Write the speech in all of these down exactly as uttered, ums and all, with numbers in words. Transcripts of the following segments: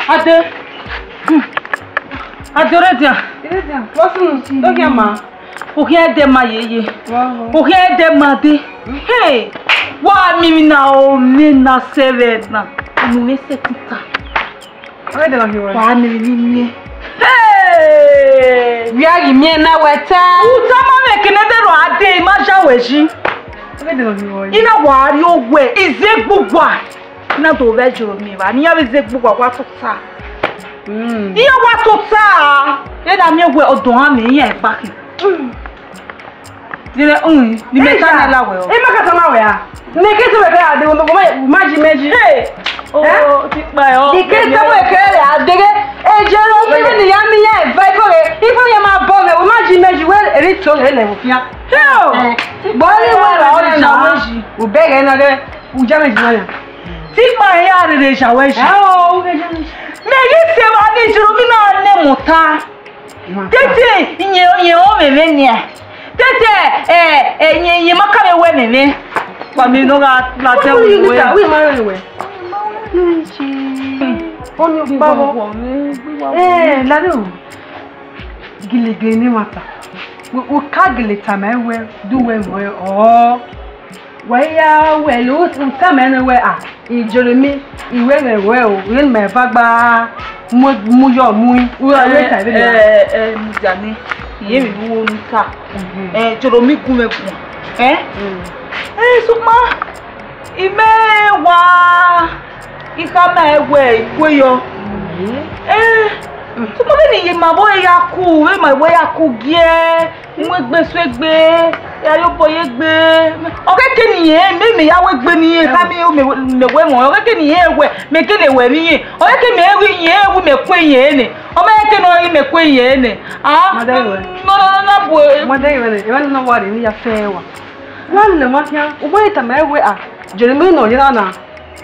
Ade. Hmm. Ade, ọre dia. Ire dia. What's up? Don't get mad. Okhian ẹdẹ ma yeye. Wow. Okhian ẹdẹ ma de. Hey, wa mi na o, mi na sẹvbe na. Unu me se tita. Ọghe de na hi wẹ. Wa mi ni miẹn. Hey! Wia ghi miẹn na wẹ ta. Uta ma vbe kene de ro ade, ima ja wẹ ji. Ọghe de na hi wẹ. Ina wa ri owẹ, izegbu wa. Ina do vẹ joro mi va, ni ya vbe izegbu wa, wa tota. Mm. Iya wa tota. Ena miẹn wẹ ọdọ ha mi, iya ẹgba khin. Dire, um, ni mẹ ta na la wẹ o. Ẹ ma ka ta na wẹ a. Mẹ ke sẹ wẹ kẹ a de, ma, ma ji mẹ ji. Hey! Eh? O ti kpa ẹ o. Ni ke sẹ wẹ kẹ a de, e je ro mi ni ya mi ya eva ifo re. Ifo ye ma bọ mẹ, ma ji mẹ ji wẹ eri to re lẹ wo fia. Hey! Eh, bọ ni wẹ ra ọrẹ na. U bẹghe na re, u ja mẹ ji na ya. Ti kpa ẹ ya rere ja wẹ ji. Eh, o, u ke ja mẹ ji. Mẹ ghi sẹ wa ni jiro mi na ne mota. Tete, iyẹn, iyẹn ọ mwẹ mwẹ nian. Tete, ẹ, ẹ, iyẹn, iyẹn ma ka vbe wẹ mwẹ mwẹ. Wa mi nọ gha la tẹ wo wẹ. Wẹ ma rẹ wẹ. Ọni ọkpa vbọ. Eh, lare o. Gilegele ne ma ta. Wo, wo ka gele tama wẹ, du wẹ mwẹ ọ. Wa ya wẹ lo, u tama nẹ wẹ, ah, Jeremy, I wẹ mwẹ wẹ o, rhie ne ma eva gba mu, mu yọ mu, u ra wẹ ta vbe na. Eh, eh, eh, Mujani, iye mi vbe uwu onu ta. Mhm. Eh, Jeremy gu mwẹ guan. Eh? Mm. Eh, sukpọn, I mẹ wa, I khama ẹwẹ I kue yọ. Mhm. Eh, sukpọn vbene I ye ma vbe ya ku, vbe ma vbe ya ku giẹ. Mu egbe su egbe, ya ye obọ ye egbe. Ọ khẹke ne irẹn, mẹ, mẹ ya wẹ egbe ne irẹn, khama mẹ, mẹ wẹ mọ, ọ khẹke ne irẹn wẹ, mẹ gele wẹ vbe irẹn. Ọ khẹke mẹ ru irẹn, ru mẹ kue irẹn nẹ. Ọ ma khẹke ne ọ ru mẹ kue irẹn nẹ. Ah, Mother, you were- no, no, no, no, boy. Mother, you were- you were not worried, you are fair one. One in the market, you were at my way, ah, Jeremy, no, you know, now.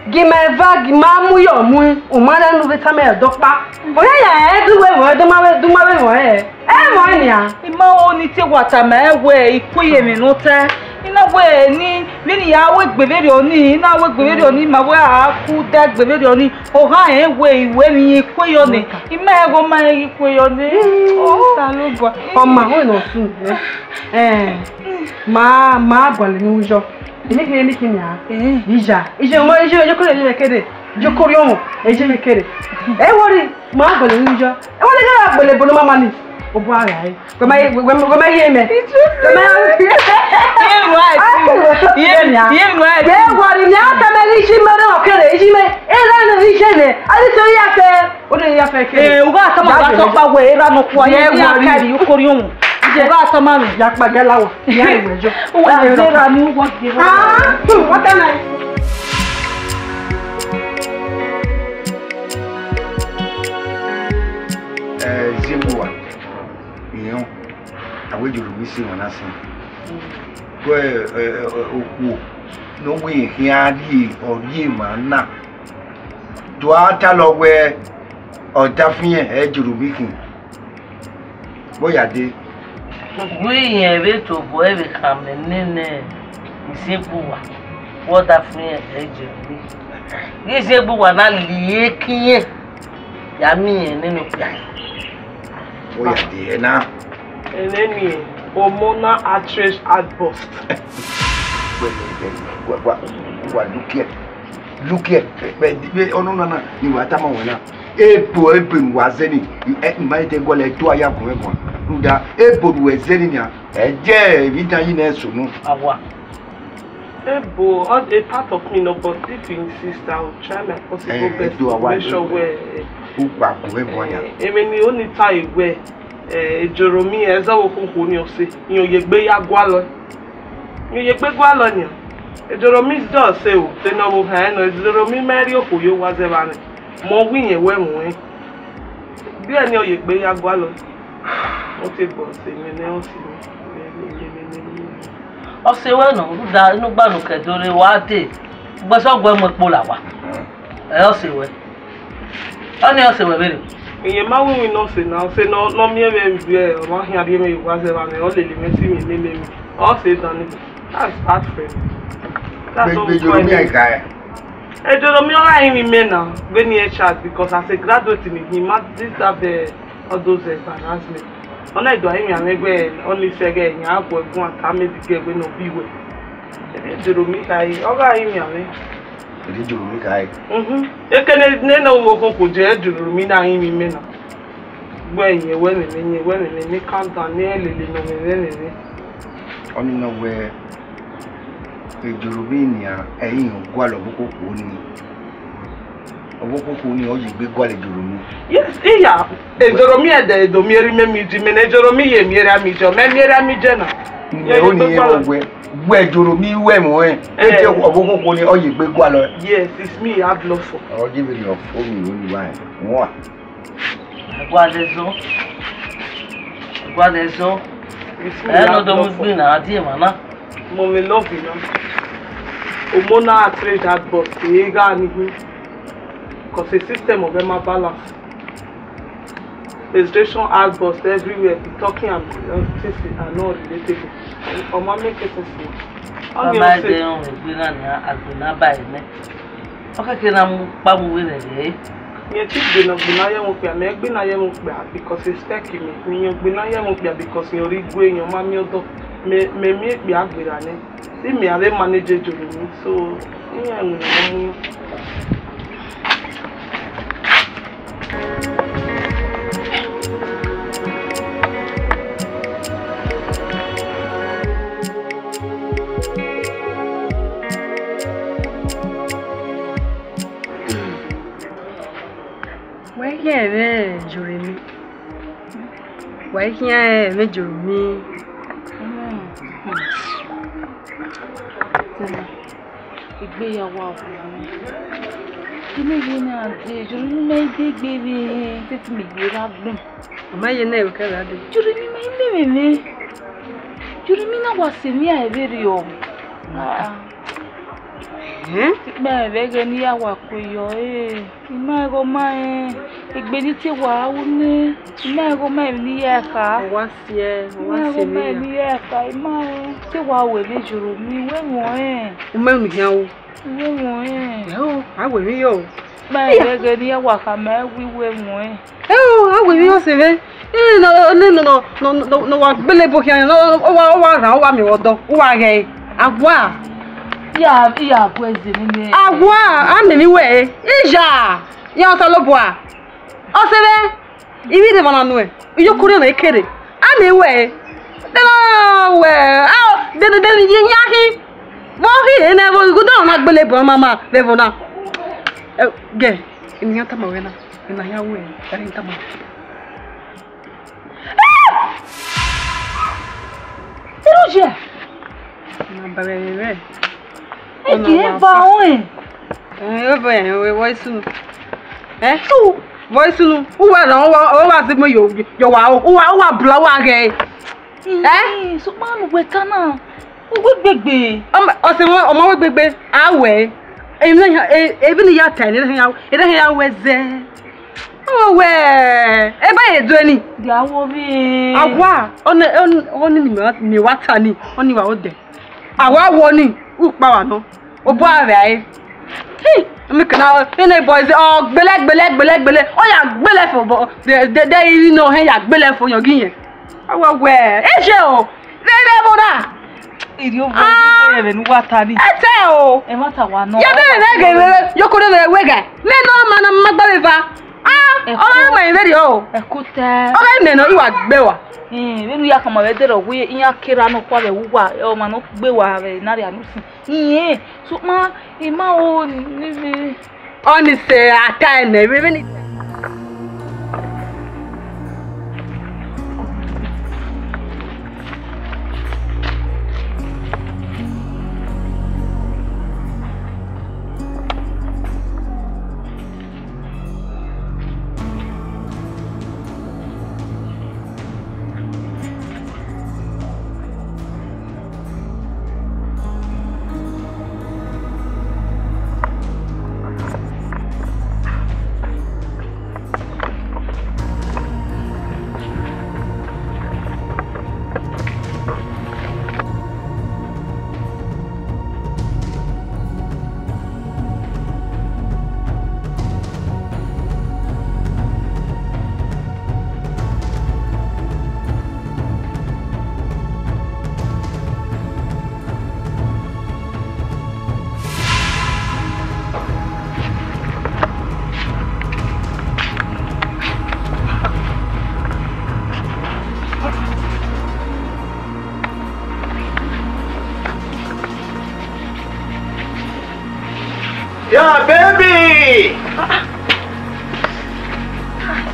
Gi ma eva, gi ma mu yọ mu, u ma na nu vbe tama ẹdọkpa. Ọ ya ya ẹ du wẹ vbọ, du ma vbe, du ma vbe vbọ ẹ. Ẹ mọ ẹ nian. I ma ho ni te wa tama ẹ wẹ I kue ye emwi ne ọ ta. I na wẹ ni, vbene I ya ru egbe vberriọ ni, I na ru egbe vberriọ ni, ma wẹ a ku da egbe vberriọ ni. Ọ gha rẹn wẹ I wẹ emwi I kue yọ nẹ. I ma ẹghẹ ọ ma rẹn I kue yọ nẹ. Osanobua. Ọ ma ho ne ọ sun nẹ. Ẹ, ma, ma gualọ emwi yọ. Eni khin, eni khin nian. Eh. Ija. Ije ọmọ, ije, ije kore, ije kere. Ije kore ọmọ, ije kere. Ẹ wọrri, ma gbele ni ijọ. Ẹ wọrri gha gbele ebo ne ọ ma ma ni. Obo a gha re. Wẹ ma ye, wẹ, wẹ, wẹ ma ye mẹ. Wẹ ma ye. Iye mi wa ti. Iye mi wa ti. Ẹ wọrri, ni a ta mẹ ghi ije mẹ rẹ ọ kere, ije mẹ. Ẹ ra ne ije nẹ. A ni to ya kẹ. Ọ ne ya fẹ kere. Eh, u gha tama, u gha tọ kpa wẹ, erha nọkhua, ye ya kari ukori umu. U gha tama mẹ. Ya kpa gẹ la wọ. Ya wẹ jọ. U wa zẹ ra ni, u wa zẹ ra. Ah, hmm, what am I? Eh, Zimbuwa. Iran. Awe joro mi si wọn na si. Ko, eh, eh, eh, okhuo. No we khian rie, ọ rie ma na. Do a ta lọ wẹ, ọ da fiẹn, ẹ joro mi khin. Vbe ọ ya dee? Wẹ irẹn vbe tobọ ẹvbe khama nene Izegbuwa, vbe ọ da fiẹn ẹ jẹ ru. Ghe Izegbuwa na lie kiẹn ya miẹn nene okpia. Vbe ọ ya dee na? Eneni, hormonal outrage outburst. Wa, wa, wa, wa, look here. Look here, eh, eh, eh, ọnọna na ni wa tama wẹ na. Ebo, ebo ne uwa zẹ ni, eh, ima te gualọ ẹto a ya gun ẹguan. Rhunmwuda, ebo ne uwẹ zẹ ni nia, ẹ jẹ emwi dan yi nẹ sunu. Awa. Ebo, all a part of me no, but if you insist, I will try my possible Eh, best ẹto to awa make sure ẹto. Wẹ, eh, u gba gun ẹguan ya. Eh, emwi ni oni ta wẹ, eh, ejoro mi, ẹzọ wo khuhu ni ọse, iyan oyegbe ya gualọ. Iyan oyegbe gualọ nian. Ejoro mi dọ ọse o, te ne ọ vbe ohan ẹnọ, ejoro mi ma rhie okhuo ye owa zẹ evba nẹ. Mẹ ọ wẹ iyẹn wẹ ẹmwẹ ọnrẹn. Biẹ ne ọ ye egbe ya gualọ. Ọ te gbe ọse mwẹ nẹ, ọ si mwẹ. Ọ se wẹ nọ, rhunmwuda ne u gba ne ukẹdo rre, wa dee. Ugbẹsẹ ọ gu ẹe mu ekpo la owa. Ẹ, ọ se wẹ. Ọnii ọ se wẹ vberriọ. Iyẹn ma winwin ne ọ se na, ọ se ne ọ, ne ọ miẹn vbe viẹ, ọ ma khian rhie mwẹ ye owa zẹ evba nẹ, ọ lele mwẹ si mwẹ nene mwẹ. Ọ se dan ni. That's bad friend. That's Gbe, what gbe we call joro mi it. Ẹga ẹ. Ejoromi ọghe a rinmwian imẹ na, vbene I chat, because as a graduate ni hin ma deserve all those embarrassment. Ọ na do a rinmwian mwẹ wẹ, ọ ni sẹ ghẹ yan a guẹ guan ta mẹ bi gẹ wẹ ne ọ bi wẹ. Ejoromi kha re, ọ gha rinmwian mwẹ. Ejoromi kha re. Mhm. Ekene ne ne wo koko je Ejoromi na rinmwian imẹ na. Wẹ yẹn wẹ mẹ, mẹ yẹn wẹ mẹ, mẹ calm down, ne lele nọ mẹ vbe mẹ. Ọni nọ wẹ Ejoromi nian, ẹ i rẹn gualọ ọvbokoko ni. Ọvbokoko ni ọ ye egbe gualọ Ejoromi. Yes, iya, Ejoromi ẹdẹ do miẹn erha imẹ miẹn iji, mẹ ne Ejoromi ye miẹn erha imẹ iji, ọ mẹ miẹn erha imẹ iji na. Mẹ oni ye wẹ, wẹ Ejoromi wẹ mọ ẹ. Ete ọvbokoko ni ọ ye egbe gualọ. Yes, it's me, Abloso. Ọ je vbe rhie ọfo mi ro ni wa ẹ. Wọn. Ẹgualọ ẹzọ. Ẹgualọ ẹzọ. Ẹ nọ dọ mu gbin na, a die emwa na. Mọ mwẹ love na. Omo na trade hard but e gha ni hin. Cause the system of Emma balance. Registration hard but everywhere be talking and things are not relatable. Ọ ma make sense. Ọ ghi Baba ọ sẹ. Ẹdẹ ọmọ egbe na ni agbọn na ba ẹmẹ. Ọ kẹkẹ na mu kpa mu vbe rẹrẹ. Mẹ ti gbe ne ọ gbe na ye mu kpia, mẹ gbe na ye mu kpia because respect me. Mẹ yan gbe na ye mu kpia because yan ori gue yan ma mi ọdọ. Mẹ mẹ mi kpia gbe ra nẹ. Di mẹ ave manage Ejoromi. So, iyan ẹwẹn ne ọ mu. Wẹ khian ẹmwẹ Ejoromi. Wẹ khian ẹmwẹ Ejoromi. Egbe ya wa vbe ọmọ. Ine ye na de, Ejoromi ma i de gbe vbe, te ti mi ye ra gbọn. Ọ ma ye ne ẹvbo kẹrẹ a dee. Ejoromi ma i mẹ mwẹ. Ejoromi na wa sẹ emwi a vberriọ. Ah. Ẹn? Ikpẹn vbe ẹghẹ ne I ya wa kue yọ, eh. I ma ẹghẹ ọ ma rẹn, egbe ni te wa ru nẹ, I ma ẹghẹ ọ ma emwi ne I ya kha. Ọ wa siẹ, ọ wa siẹ emwi ya. I ma ẹghẹ ọ ma emwi ne I ya kha, I ma rẹn. Te wa ru emwi Ejoromi, wẹ mọ rẹn. U ma unu khian ru. Wẹ mọ rẹn. Ẹo, a wẹ emwi yo. Ma ẹghẹ ne I ya wa kha, ma wi wẹ mọ rẹn. Ẹo, a wẹ emwi yo sẹ vbe. Ẹ, nọ, nọ, nọ, nọ, nọ, nọ, nọ, nọ wa gbele ebo khian, nọ, nọ, ọ wa, ọ wa rhan, ọ wa miẹn vbe ọdọ, u wa ghẹ ẹre. Awa. I ya, I ya gu ẹzẹ nene. Awa, a mẹ emwi wẹ ẹre. Iya, iran Osanobua. Ọ sẹ vbe, ivbi rre emwa na nuẹn, iyokọ rre emwa ekere. A mẹ wẹ ẹre. De na wẹ, a, de, de, de, ye, ya khin. Vbe ọ khin ehe nẹ, vbe ọ ghi na gbele ebo mama vbe ẹvbo na. Ẹ, gẹ, emwi ne I tama ruẹ na, emwi ne I ya ru ẹre, ẹre I tama. Iruye. Na ba vbe rẹ. Eki eva ọnrẹn. Eh, eva ọnrẹn, vbe vbọ i sunu. Eh? Su. Vbọ i sunu. Uwa na, uwa, uwa zẹ mu yo, yo wa, uwa, uwa bla, uwa ghẹ. Eh? Sokpan ne uwẹ ta na, uwẹ gbegbe. Ọmọ, ọsẹ ọmọ, ọmọ wẹ gbegbe, a wẹ. Emwi ne ya, e, emwi ne ya ta, ne ya, ne ya wẹ zẹ. Ọ wẹ, eba ye do ni. Dia wo vbe. Awa, ọni, ọni, ọni ni mẹ, mẹ wa ta ni, ọni wa odẹ. Awa wo ni, u kpa wa nọ. Obọ a vbe a re. Hi, mi kana, ene boys, ọ gbele, gbele, gbele, gbele. Ọ ya gbele fo, bọ, de, de, de, iri nọ, hẹ ya gbele fo, yan gi yẹn. Awa wẹ, e je o, vbe, vbe ẹvbo na. Iri ovo, ah, iri ovo ye vbe ne uwa ta ni. Ẹ tẹ o. Ẹ ma ta wa nọ. Ya vbe, vbe, vbe, vbe, yo kore vbe wẹ ga. Mẹ nọ ma na ma gba vbe va. Ah, ọ ma ma vbe rri o. Ẹ ko tẹ. Ọ gha mẹ nọ, I wa gbe wa. Hmm, vbene u ya khama vbe ẹdẹrriọ wẹ iran kere anọkhua vbe uwa, ọmwa ne ọ gbe wa vbe ne a rria ne usin. Iyẹn, sokpan, I ma ho ni vbe. Ọni sẹ a ta ẹnẹ vbe vbene.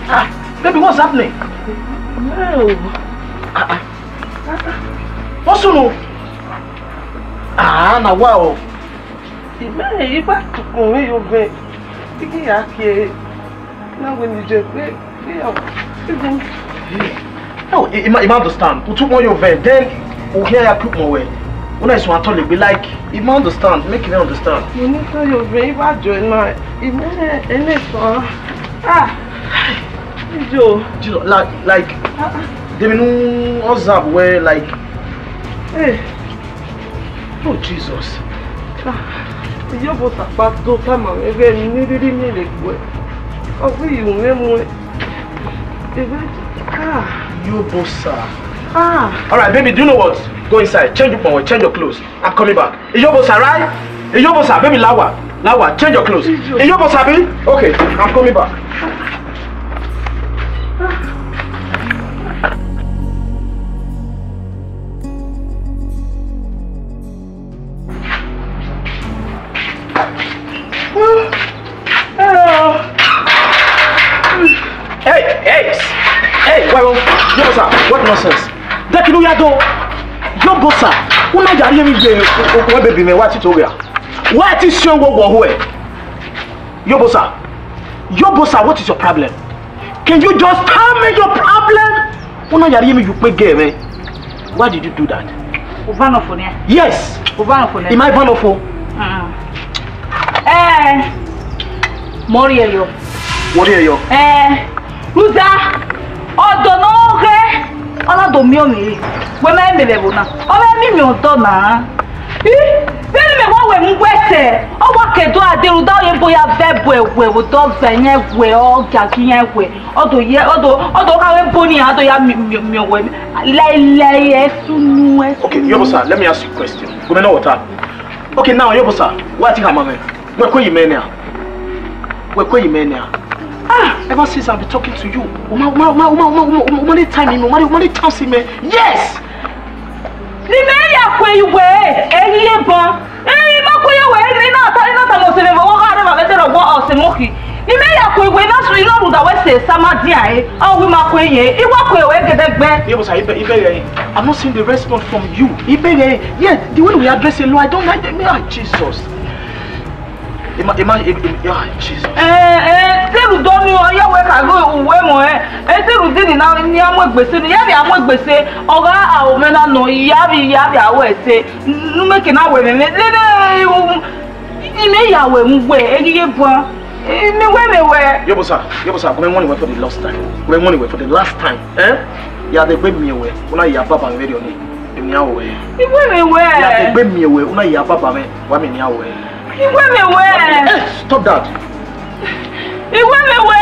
Ah, baby, what's happening? No. Ah, ah. What's wrong? Ah, na wa o. Imẹ, iba tukun vbe yo vẹ. Igi ya kie. Na wẹ ne I je gbe, gbe ya. No, I, I, ma- I ma understand. U tu kpọn yo vẹ, then u khian ya tu kpọn wẹ. Una isu atọ legbe, like, I ma understand. Make me understand. Mo ni tọ yo vẹ, iba jọ na. Imẹ, ene fa. Ah, ijo. Jesus, like, like, Ah, ah. Demi nu observe wẹ, like, Eh. Oh, Jesus. Ah, Iyobosa kpa do tama mwẹ ighẹ ne I rhirhi miẹn vbe egbe. Ọ ghi ru mwẹ muẹn. Ebe, ah. Iyobosa. Ah. All right, baby, do you know what? Go inside, change your, change your clothes. I'm coming back. Iyobosa, right? Iyobosa, baby, lawa, lawa, change your clothes. Iyobosa, abi? Okay, I'm coming back. Hey, hey, hey, wait, wait, Iyobosa, what nonsense? Dekinu ya do. Iyobosa, una ya rhie emwi ye, o, o, baby mwẹ, wa ti to gha. Wa ti si owo wo hue. Iyobosa, Iyobosa, what is your problem? Can you just tell me your problem? Una ya rhie emwi ye ukpege mwẹ. Why did you do that? U vanọ fo nian? Yes. U vanọ fo nian? I ma vanọ fo. Mm. Eh, mọ rhie yọ. Wọ rhie yọ? Eh, rhunmwuda, ọdọ ne ọ ghe, ọ na do miẹn ọmwa re, wẹ ma miẹn vbe ẹvbo na, ọ ma miẹn ọdọ na. I, vbene mẹ wa wẹ mu wẹ sẹ, ọ wa ke do a de rhunmwuda ọ ye bo ya vẹ ẹbu ẹwẹ vbe odọ vẹ yẹn wẹ, ọ gia gi yẹn wẹ. Ọ do ye, ọ do, ọ do gha vbe bo ni a do ya mi-, mi-, miẹn wẹ. Laelae, ẹsunu, ẹsunu. Okay, Iyobosa, let me ask you a question. Gu mẹ nọ water. Okay, now, Iyobosa, wa ti khama mwẹ. Wẹ kue yi mẹ nian. Wẹ kue yi mẹ nian. Ah, ever since I've been talking to you, u ma, u ma, u ma, u ma, u ma, u ma, u ma, u ma dey time me, u ma dey, u ma dey chance me. Yes! Ne imẹ ya kue iwe, ẹ i ye ban. Ẹ i ma kue iwe, ẹ i na ta, ẹ i na ta mẹ ọse mwẹ vbe ọghe arẹvba vbe ẹdẹrẹ ọgbọ ọse mwẹ okhi. Ne imẹ ya kue iwe, I na su, I na rhunmwuda wẹ sẹ Samadian re, ọ wẹ I ma kue ye, I wa kue iwe gẹdẹgbẹ. Iyobosa, I beg, I beg, eh, I'm not seeing the response from you. I beg, eh, yeah, the way we address a law, I don't like the, ah, Jesus. Ima, ima, ima, ah, Jesus. Eh, eh, te rhunmwuda ọnii, ọ ya wẹ ka ghe uwu ẹmwẹ, eh, eh, te rhunmwuda nii na, ne a mu egbe sẹ, ne a ya mu egbe sẹ, ọ gha aro mwẹ na nọ, I ya vbe, I ya vbe aro ẹse, ne u mẹ ke na wẹ mwẹ, mwẹ, ne, ne, u, imẹ ya wẹ mu wẹ, ẹ i ye ban, imẹ wẹ mwẹ wẹ. Iyobosa, Iyobosa, gu mẹ warn wẹ for the last time. Gu mẹ warn wẹ for the last time, eh? Ya dẹ egbe miẹn wẹ, u na ya baba mwẹ vberriọ nii, emwi ne I ya ru wẹ. I wẹ mwẹ wẹ. Ya dẹ egbe miẹn wẹ, u na ya baba mwẹ, wa miẹn emwi ne I ya ru wẹ. I wẹ mwẹ wẹ. Eh, stop that. I wẹ mwẹ wẹ.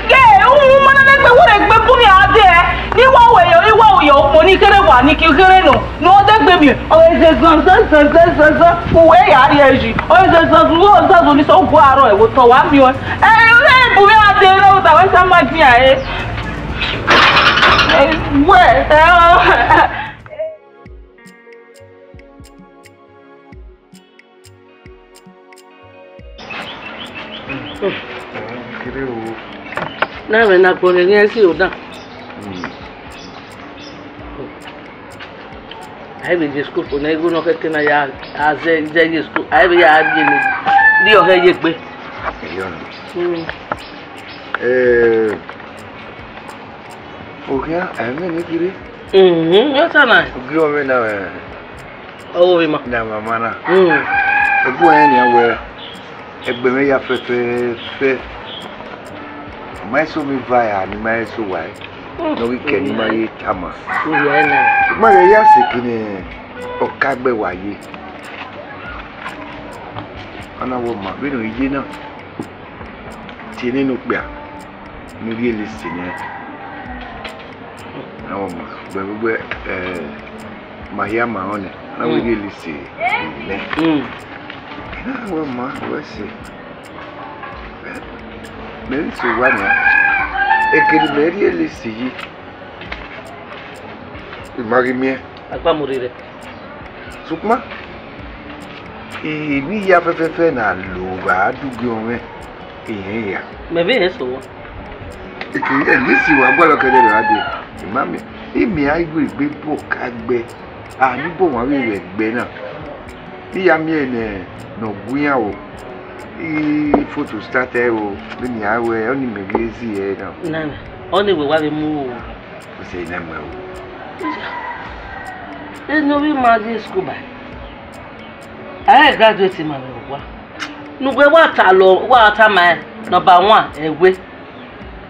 Ye, u ma na nẹgbẹ, wẹ egbe bu mwẹ a dẹ. Ne I wa wẹ yọ, I wa wẹ yọ, ukpo ni kherhe wa, ni ke kherhe nọ. Ne ọ dẹ egbe miẹn. Ọ zẹ zan, zan, zan, zan, zan, zan. Uwẹ ya rhie yi. Ọ zẹ zan, zan, zan, zan, ni sẹ gu aro ẹvbo otọ wa miẹn. Eh, eh, bu mwẹ a dẹ, ne ọ ta wẹ Samadian, eh. Eh, wẹ, eh, oh. Kere o. Na mwẹ ne agbọn ne ẹse o dan. A i vbe ye school fo ne igho ne ọ khẹke na ya, a zẹ, zẹ ye school, a i vbe ya rhie ne, rhie ọhẹ ye egbe. Eyọ nọ. Mm. Eh, okhian, a i mwẹ ne kiri. Mhm, yọ ta na. Ogie ọmwẹ na mwẹ. Ọ ghi ovbi ima. Ne a ma ma na. Mm. Ẹbu ẹnrẹn nian wẹẹ, egbe mwẹ ya fẹfẹfẹ. Ma eso mi va ya, ne ima eso wa ẹre. Mm. Ne ọ ghi kẹ ne ima ye tama. Ovbi ẹnrẹn. Ma ghẹ ya sẹ kene ọkagbẹ wa ye. Ọ na wẹ ọ ma vbene ọ ye na. Tie nene okpia ne u rhie list nẹ. Na wẹ ọ ma, ugbẹn vbe ugbẹn, eh, ma hia ma rẹn nẹ, na wẹ u rhie list nẹ. Mm. Na wẹ ọ ma, wẹ sẹ. Mẹ vbe so owa nian. Ekene mẹ rhie list yi, I ma ghi miẹn. Akpamurri rẹ. Sokpan, emwi hia fẹfẹfẹ ne a lo vbe a du gie ọmwẹ, irẹn hia. Mẹ vbe rẹn so owa. Eke, ẹ, this wa gualọ kẹdẹ vbe a dee. Ima miẹn, I miẹn a i gbe egbe bọ ka gbe. A ni bọ wan vbe vbe ẹgbẹ na. Ne I ya miẹn ne, ne ọ gu iran o. I photostat ẹre o, vbene iran wẹ, ọnii mẹ vbe zi ẹre na. Na, ọnii wẹ wa vbe mu o. Ọ sẹ ne mẹ o. Eno vbe ima rrie school ba. A i graduate ma vbe owa. Ne uwẹ wa ta lọ, wa ta ma number one, ẹwe.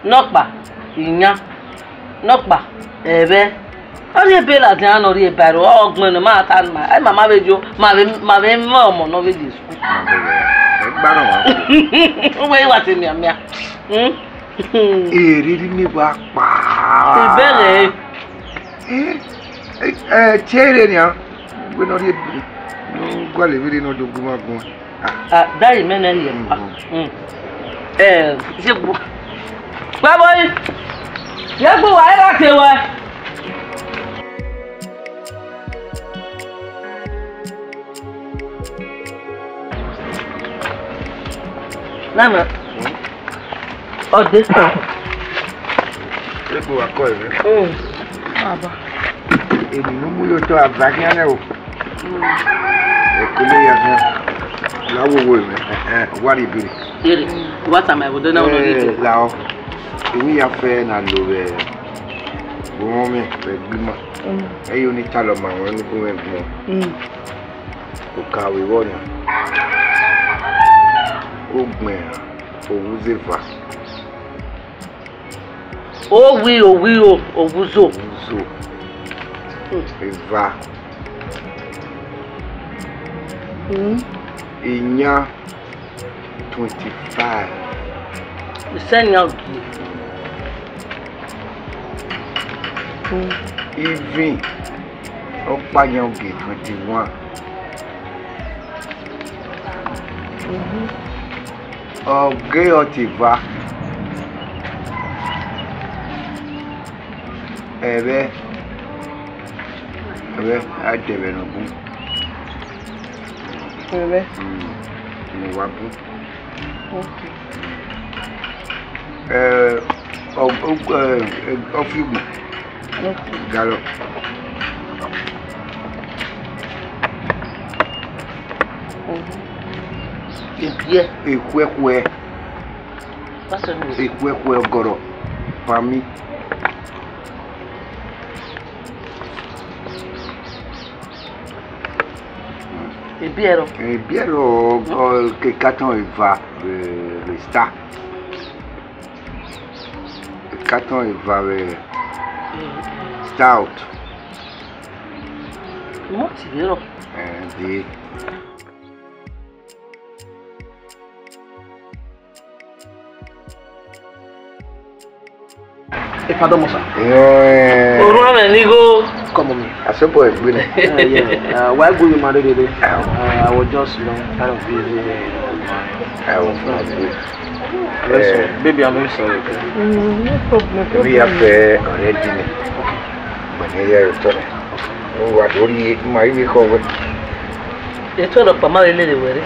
Nọkpa, iyan. Nọkpa, ẹvbẹ. Ọ rhie ebe ladian ne ọ rhie eba ẹre, ọ gbẹn ne ma ta ma. Ẹ ma ma vbe yo, ma vbe, ma vbe mọ ọmọ ne ọ vbe ye school. Ẹ gba na wa. Uwẹ i wa te mianmian. Hmm? Eriri ni wa kpa. Ibẹghe. Eh, eh, eh, tie ire nian. Wẹ ne ọ rhie, ne ọ gualọ emwi rre ne ọ do gu ima gun. Ah, da imẹ nẹ rhie. Mm. Eh, je gbu. Gba bọ yi. Ye gbu wa, ẹ gha ke wẹ. Nana. Ọ de. Egbe wa kọ ẹre. Mm. Baba. Emwi ne u mu ye otọ a va khian nẹ o. Mm. Ẹko ne ya khian. La wo wo ẹmwẹ. Ẹhẹn, wa rhie ibiri. Yere, wa tama ẹvbo de na, uno rhie ibiri. Eh, la ọ. Emwi ya fẹ na lo vbe, vbe ọmọ mwẹ, vbe egbe ima. Mm. Ẹ i re ọni talọ ma ruẹn ne u gu mwẹ gbọn. Mm. Oka vbe vbọ nian? Ogbẹn, ovbuza eva. Owi, owi, o, ovbuzo. Ovbuzo. Hmm. Eva. Hmm. Iyan, twenty-five. Isẹ iyan ogie. Hmm. Ivin. Ọkpa iyan ogie, twenty-one. Mhm. Ọghe ọtẹn eva. Ẹvbẹ. Ẹvbẹ, a dẹ vbe ne ọ bun. Ẹvbẹ. Mm, ne uwa bun. Ok. Eh, ọ, ọ, eh, ọfiugbọn. Ok. Gallop. Mhm. Ibiẹ. Ekhuẹkhuẹ. That's what it is. Ekhuẹkhuẹ ọgọrọ. Pami. Ibiẹrọ. Ibiẹrọ, ọ, ke carton eva, eh, vbe Star. Carton eva vbe Stout. Malt vberọ. Eh, de. Epa dọmọ sa. Iyo, eh. Orhuan mwẹ ne igho. Come on, me. Asọbọ egbe nẹ. Uh, yeah. Uh, why go you marry today? Uh, I was just, you know, kind of busy. I was not good. Very sorry. Eh. Baby, I'm very sorry, okay? Mm, no problem, no problem. Emwi ya fẹ already nẹ. Gbẹnnẹ ya otọ nẹ. Wa do rhie, ma i vbe khọ wẹ. Etọ nọkpa ma vbe lele wẹ rre.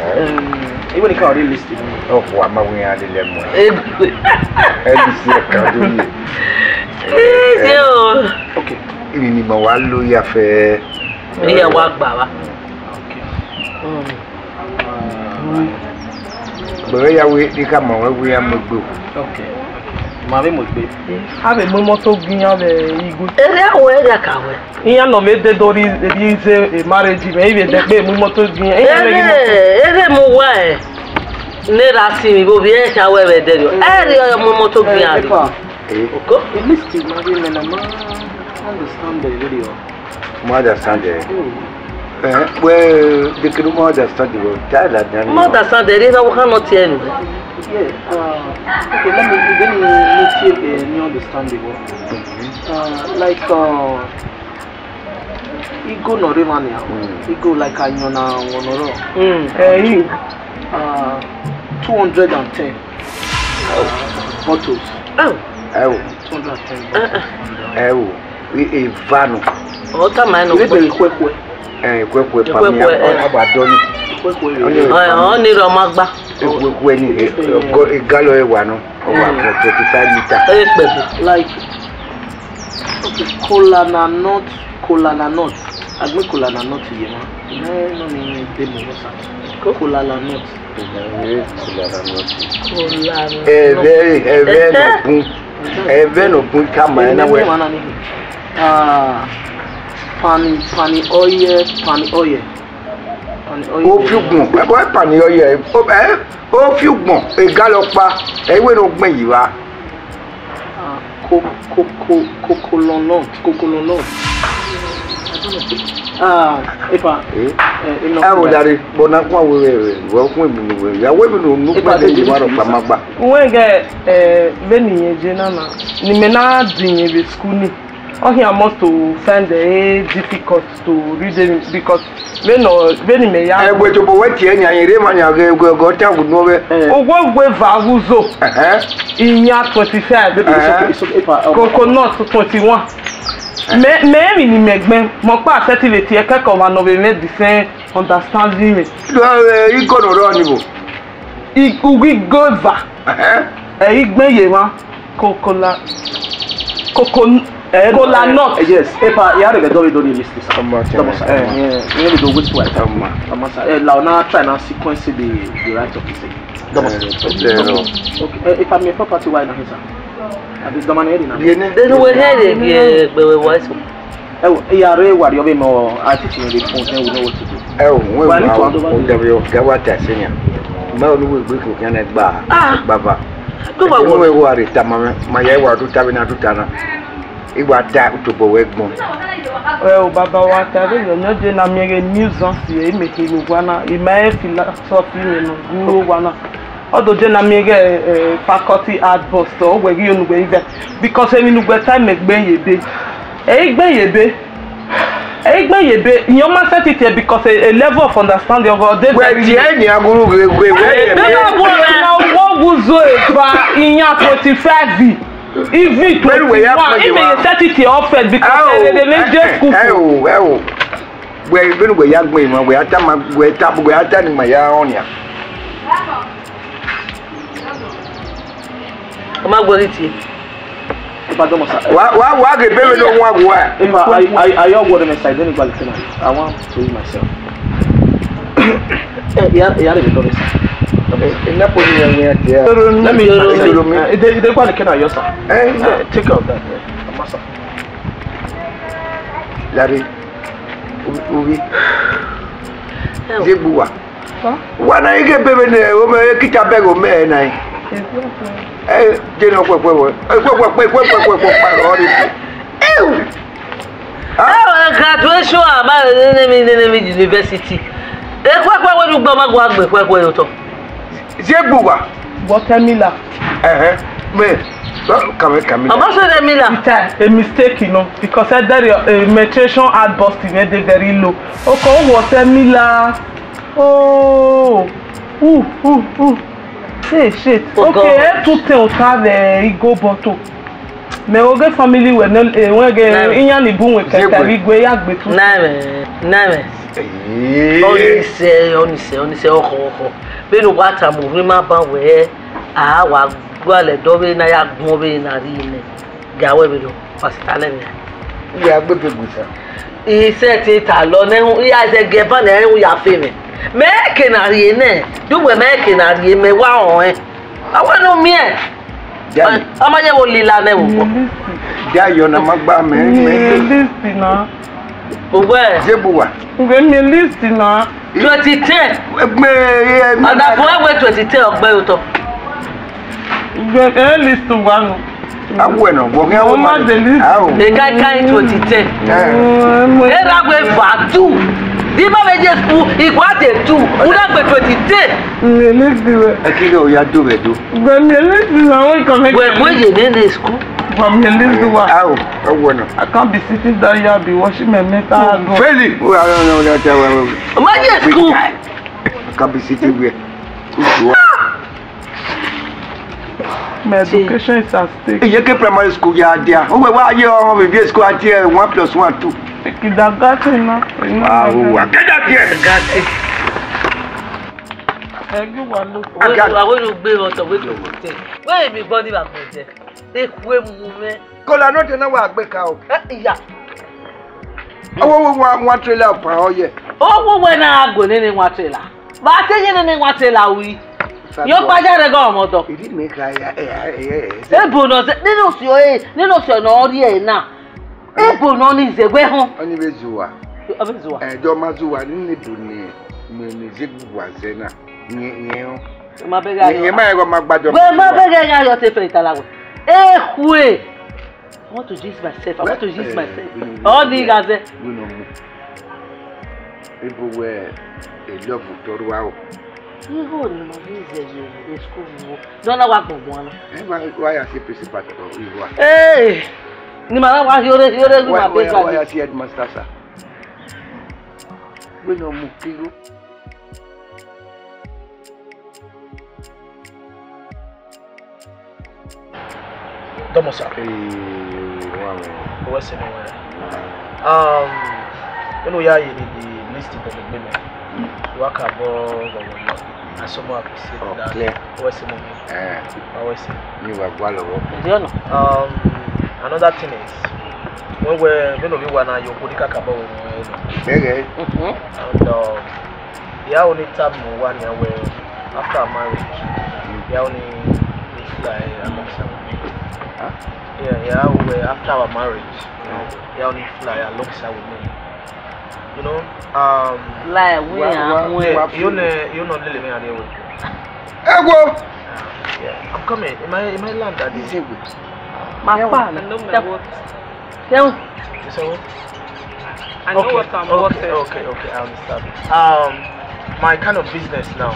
Eh. Um, even if I really listen. Ọ khuama wẹ iran lele mu. Egbe. Ẹ bi si ẹka do ye. Easy o. Okay. Emwi ne ima wa lo ya fẹ. Iran wa gba vba. Okay. Mm. Gbẹghẹ ya wẹ, I khama ruẹn wẹ iran mu egbe. Okay. Ma vbe mu egbe. A vbe mu imọto gie iran vbe igho. Erriọ wẹ, erriọ ka wẹ. Iran nọ vbe dẹdẹ rhie, rhie ize marriage mẹ, I vbe dẹkpe mu imọto gie iran. Iran vbe ghi imọto. Erriọ, erriọ mu uwa ẹ. Ne erha si mwẹ vbe ovbi ẹre kha wẹ vbe ẹdẹrriọ. Erriọ mu imọto gie iran rhie. Eh, Epa. Eh. Oko? At least ma vbe mẹ na ma understand the video. Ma understand ẹ. Mm. Eh, well, the kid ma understand the word. That is that. Ma understand ẹ, erha wo kha nọ tie nu. Yeah, uh, okay, let me, let me, let me see if, uh, you understand the word. Mm-hmm. Uh, like, uh, igho nọ rre emwa nian. Mm. Igho like ayọn na wọn nọ rọ. Mm. Eh, you. Uh, two hundred and ten, uh, bottles. Oh. Ẹ o. Two hundred and ten bottles. Uh-uh. Ẹ o. E, eva nọ. Ọ tama nọ. Ebe ikhuẹkhuẹ. Eh, ikhuẹkhuẹ pami. Ikhuẹkhuẹ, eh. Ọ, aba dọ ni. Ikhuẹkhuẹ. Ọ ni, ọ, ọ ni rọ ma gba. Ekhue ekhue ni, e, ọgọ, egalọ ẹwa nọ, ọ wa kọ twenty five litre. Ekpẹbo. Like, okay, kola na nut, kola na nut. A gbẹn kola na nut ye mwa. Mẹ nọ ni de mu wọ sa. Kola na nut. Kola na nut. Kola na nut. Ẹvẹ, ẹvẹ nọ bun. Ẹvẹ nọ bun ka ma ẹ na wẹ. Ah, pani, pani ọyẹ, pani ọyẹ. Pani ọyẹ. Ofiugbọn, ẹ bọ pani ọyẹ. Ẹ, Ofiugbọn, egalọ ọkpa, ẹ i wẹ ne ọ gbẹn yi vba. Ah, ko, ko, ko, kokolọnọ, kokolọnọ. Ah, epa. Eh? Eh, enough. Ẹ wo dare, bọ na kua wẹ wẹ wẹ, wẹ kún emwi ne wẹ, ya wẹ emwi ne unu gbẹn de yi vba rọ kpa ma gba. Uwẹ gẹ, eh, vbene irẹn ye na na, ne imẹ na din irẹn vbe school ni. Ọ khian must to find it difficult to read them because vbene, vbene imẹ ya. Ẹgbẹ tobọ wẹ tie nian, irẹn ma nian ghe, ghe, ghe, ọ ta gu nuẹn vbe. Uwu ogue eva ghe uzo, Ẹhẹn. Iyan twenty five, Ẹhẹn. Coconut twenty one. Mẹ, mẹ emwi ne imẹ gbẹn, mẹ ọkpa sẹtin vbe tie kẹkẹ ọmwa ne ọ vbe mwẹ the same understanding mwẹ. Igho ne ọ rrọọ ni vbo? I, uwu igho eva. Ẹhẹn. Ẹ i gbẹn ye emwa. Cola, coco, eh, cola nut. Eh, yes. Epa, ya rẹ do do list, sir. Come on, Double, sir. Eh, yeah, we need to wait for it. Come on. Come on, sir. Eh, now, now try now sequence the, the right of the thing. Double, sir. Eh, okay. Eh, if I'm a property, why not, sir? I be the man here now. Ye ne? Then we hear it, yeah, but we wise. Ẹ wo, I ya rre wa rriọ vbe mẹ, I teach you the phone, then we know what to do. Ẹ wo, wẹ wa, o da vbe, o da wa ta ẹse yan. Mẹ ọni wẹ egbe ko khian nẹ gba, Ah. Baba. Do wa Ẹ wo. Wẹ wa rre tama mẹ, ma ya wa do ta vbe na do ta na. I wa ta utobọ wẹ gbọn. Ẹ o, Baba, wa ta vbe yọ, ne ọ je na miẹn ghe nuisance ye, I mẹ khin vbe owa na, I ma he philosophy mwẹ nọ, gu owa na. Ọ do je na miẹn ghe, eh, faculty outburst, ọ wẹ ghi yo ne uwẹ ivẹ. Because emwi ne uwẹ ta, mẹ gbe ye ebe. Ẹ i gbe ye ebe. Ẹ i gbe ye ebe. Iran ma sẹtin tie because a, a level of understanding of ọ de Wẹ very tie low. Ni aguru ghe ghe wẹ. Ebe na wo na wo gu zo eva iyan twenty five. Even Wẹ ru wẹ ya twenty one. Pẹlu wẹ ya Ime ye sẹtin tie offered because Ẹ o, ẹ de ne ẹ, je school ẹ for. O, ẹ o. Wẹ, vbene wẹ ya gbẹn emwa, wẹ ya ta ma, wẹ ta, wẹ ya ta ni ma ya rọn nian. Ọ ma gbe ghi tie. Ipa dọmọ sa. Wa, wa, wa ghe ebe vbene ọ wan gua. Ipa, ayi, ayi, ayi, ọgwọ ne mẹ sa, I don't know, I want to use myself. Eh, yeah, yeah, let me do this. Eh, enough for me, yeah, yeah. Let me, Let me, let me. Eh, they, they want to kill your sir. Eh, yeah. Eh, take care of that. Eh, masa. Larry, Ubi, Ubi. Ẹ o. Zegbuwa. Wa na ighe ebe vbene ọ mẹ kita bẹghe ọ mẹ na. Ẹ, je nọ kpẹkpẹ wẹ. Ẹ, kpẹkpẹ, kpẹkpẹ, kpẹkpẹ, kpẹkpẹ, ọ rre. Ewu. Ha? Ẹ, graduation a ma rre nene mi, nene mi university. Ẹ, kpẹkpẹ wẹ ne ugbo ma gua gbe kpẹkpẹ otọ. Zegbuwa. But Emila. Ẹhẹn. Mẹ. Kamẹ, kamẹ. Ọmọ sọ Emila. It's a, a mistake, you know, because ẹ dẹrriọ, eh, menstruation outburst mẹ dey very low. Okay, what Emila? Oh. Uh, uh, uh. Hey, shit. Oh, okay, God. Ẹ tu te ota vbe igho bottle. Mẹ oghe family wẹ ne, eh, wẹ ghe Nine. Iyan ni bu wẹ kẹkẹ Zegbe. Igwe ya gbe tu. Nine, nine. Ee. Ọnise, ọnise, ọnise, ọkhọ, ọkhọ. Vbene uwa tama urhu ima ban wẹ, a wa gualọ ẹdẹ ọvbehe na ya gbọn ọvbehe na rhie nẹ. Ga wẹ vberriọ, pastor lẹ mẹ. Iye agbebe gbe sa. I sẹtin ta lọ nẹ, I ya zẹ gie ban nẹ, ẹhun ya fe mwẹ. Mẹ ke na rhie nẹ, do wẹ mẹ ke na rhie, mẹ wa họn ẹn. A wẹ ne u miẹn. Dai. Ọ ma ye wo lila nẹ wo. Dai, yọ na ma gba mẹ, mẹ. List na. Owẹ. Zegbuwa. Nge mi list na. Twenty ten. Egbe, eh, Ọdafẹn wẹ twenty ten ọgbẹ otọ. Nge, eh, list wa nọ. Awẹ nọ, wọ gẹ Mo ma de list. Ao. Eka eka in twenty ten. Eh. Eh, mo Era we va tu. Di ma ve je school, igua de tu. Una gbe twenty ten. Mi list we. Ẹ kí ló ya dó bẹ̀ dó? But mi list is my own connection. Wẹ wẹ ye ne ne school. But mi list wa. Ao, ẹ wọ nọ. I can't be sitting down here, be watching my mental health. Feli. Wẹ, wẹ, wẹ, wẹ, wẹ, wẹ. Why you school? I can't be sitting where. Who's you are? My education is at stake. Iye ke primary school ya dia. O wẹ wa ye ọmọ mi bi school ati ẹ one plus one two. Kindergarten na. Ah, o wa. Get out here. Kindergarten. Ẹ, you are not. Aga. Wẹ, wẹ, wẹ, no gbe vbe otọ, wẹ, no gbe. Wẹ, mi gbọ ni vbe agbẹdẹ. Ekhue mu mwẹ. Kola nọ te na wa gbe ka o. Eh, iya. Owo wa wa trailer pa ọ ye. Owo wẹ na gu nene wa trailer. Ba te ye nene wa trailer wi. Yo pa ja re go ọmọ dọ. Ìdí mi ka ya, ẹ, ẹ, ẹ, ẹ. Ebo nọ zẹ, nene osio e, nene osio nọ rrie na. Ebo nọ ni zẹ wẹ họn. Ọni vbe zuwa. Ọ vbe zuwa. Ẹ, jọ ma zuwa, nene ebo ni, mi ni zẹ gbuwa zẹ na. Yẹn, yẹn o. Ma bẹghe. Yẹn, yẹn ma ẹghọ ma gbajọ. Wẹ ma bẹghe gha yọ te fẹ itala wẹ. Ekhue. I want to use myself. I want to use myself. Ọ ni gha zẹ. Wẹ nọ mu. Ebo wẹ, e love tọrọ aro. Igho ni ma vbe zẹ ye school vbe. Dọ na wa gbọngbọn na. Ẹ ma wa ya si principal tọrọ igho a. Ee, ni ma na wa hiore, hiore, ni ma be gba. Wa ya si headmaster sa. Wẹ nọ mu kigho. Dọmọ sa. Ee, wa wẹ. Owẹ sẹ nọ wẹ. Um, unu ya ye the list of the women. Wa ka bọ vọvọ yọ. Asọmọ appreciate that. Oh, clear. Owẹ sẹ nọ. Eh. Owẹ sẹ. Ni wa gua lọghọ. Ẹdẹ ọnọ. Um, another thing is, when we, when we wa na yo kuri kaka bọ we. Gẹgẹ. Mhm. And um, the only time we wa na we after our marriage, the only fly alongside with me. Huh? Yeah, yeah, we after our marriage, the only fly alongside with me. You know, um, like we are, yeah, you know, you know, Lily, me and you. Ego. Yeah, I'm coming. In my, in my land, Daddy. This is good. My father. I know my worth. Tell. You say what? I know what I'm worth. Okay, okay, okay, I understand. Um, my kind of business now,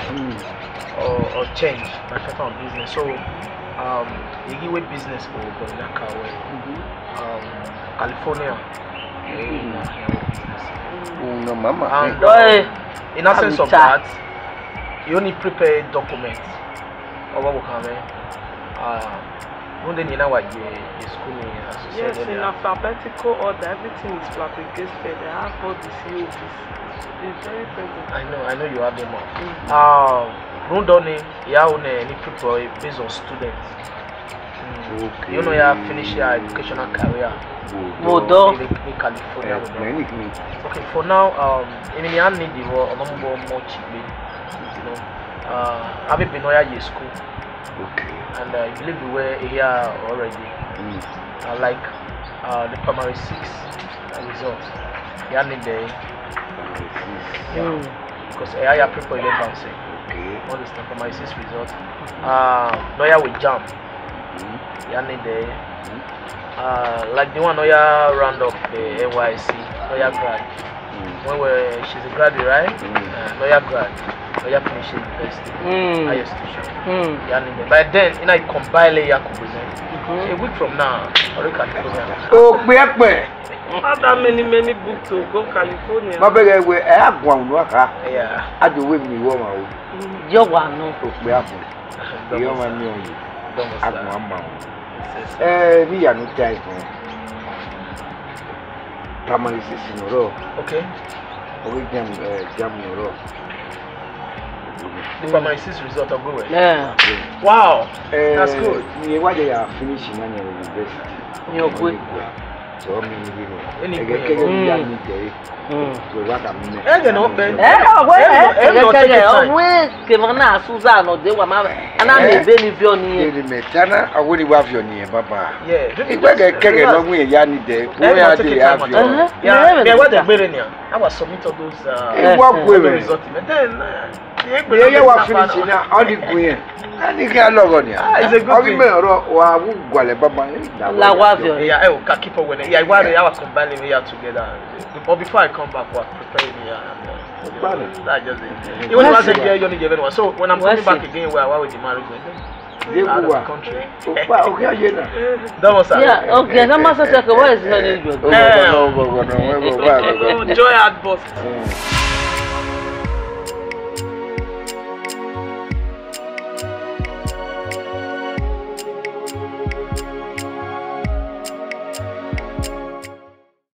or, or change my kind of business. So, um, you give away business for Borinaka, um, California. Mm, no, mama. And, um, in essence of that, you only prepare documents. Ọvbokhan mwẹ, ah, rhunmwuda ne I na wa ye, ye school ni, as you said earlier. Yes, in alphabetical order, everything is flabbergasted. I have all the C O Ds. It's very present. I know, I know you have them all. Mm. Ah, rhunmwuda ọnii, I ya ru ne any people based on students. Mm. Okay. You know, you finish your educational career. Vbe odọ. Vbe, vbe California, vbe odọ. Many things. Okay, for now, um, emwi ne I need vbọ, ọ ma mu vbọ much igbe. You know, uh, avbe ebe ne ọ ya ye school. Okay. And, uh, I believe we were here already. Mm. Uh, like, uh, the primary six result. I ya need the, yeah. Mm. Because I ya prepare the bounce. Okay. Understand, primary six result. Uh, lawyer with JAMB. Mm. I ya need the, mm, uh, like the one lawyer round up the N Y S C, lawyer grad. Mm. When we, she's a graduate, right? Mm. Uh, lawyer grad, lawyer finish university, mm, higher institution. Mm. I ya need the. By then, you know, I combine lawyer with, mm-hmm, a week from now, I already can go there. Oh, Okpiẹkpẹn. Not that many, many books to go California. Ma bẹghe wẹ, ẹ a guan unu aka. Yeah. A do we mi wọ ma o. Yọ wa nọ. Okpiẹkpẹn. Yọ ma mi o. A guan ma o. Ẹ, vbe I ya ne u ta ẹre fẹn. Primary six nọ rrọọ. Okay. Ọ ghi JAMB, eh, JAMB nọ rrọọ. The primary six result ọ gbe wẹ? Yeah. Wow. Eh, that's good. Rẹn wa ya finish na ni university. Ni ọ gbe. So, mi ni gbe. Ẹghẹ kẹghẹ ni ya ni jẹ. Mm. So, wa ka mi. Ẹghẹ nọ pẹ. Eh, ọ wẹ, ẹghẹ kẹghẹ, ọ wẹ kevbe na Susan ọ de wa ma, a na miẹn ebe ni viọ ni. Eni mẹ ta na, ọ wẹ ni wa viọ ni, baba. Yeah. Igbẹgẹ kẹghẹ nọ wẹ ya ni de. Wẹ ya de ya viọ. Yeah, yeah, wa de gbere ni. I will submit all those, uh, all the result. Then, uh, yeah, yeah, wa finish na, all the green. Ani ke alọghọ ni. Ah, it's a good thing. Ọ ghi mẹ ọrọ, wa wu gualẹ baba, eh, la wa viọ. Yeah, I will keep up with it. Yeah, I want our combine we are together. But before I come back, we are preparing here. That's just it. Even if I say, yeah, you need everyone. So when I'm coming back again, where, where will the marriage go? Out of country. Opa, okay, I hear that. That was, yeah, okay, that must have, what is your name? Oh, joy outburst.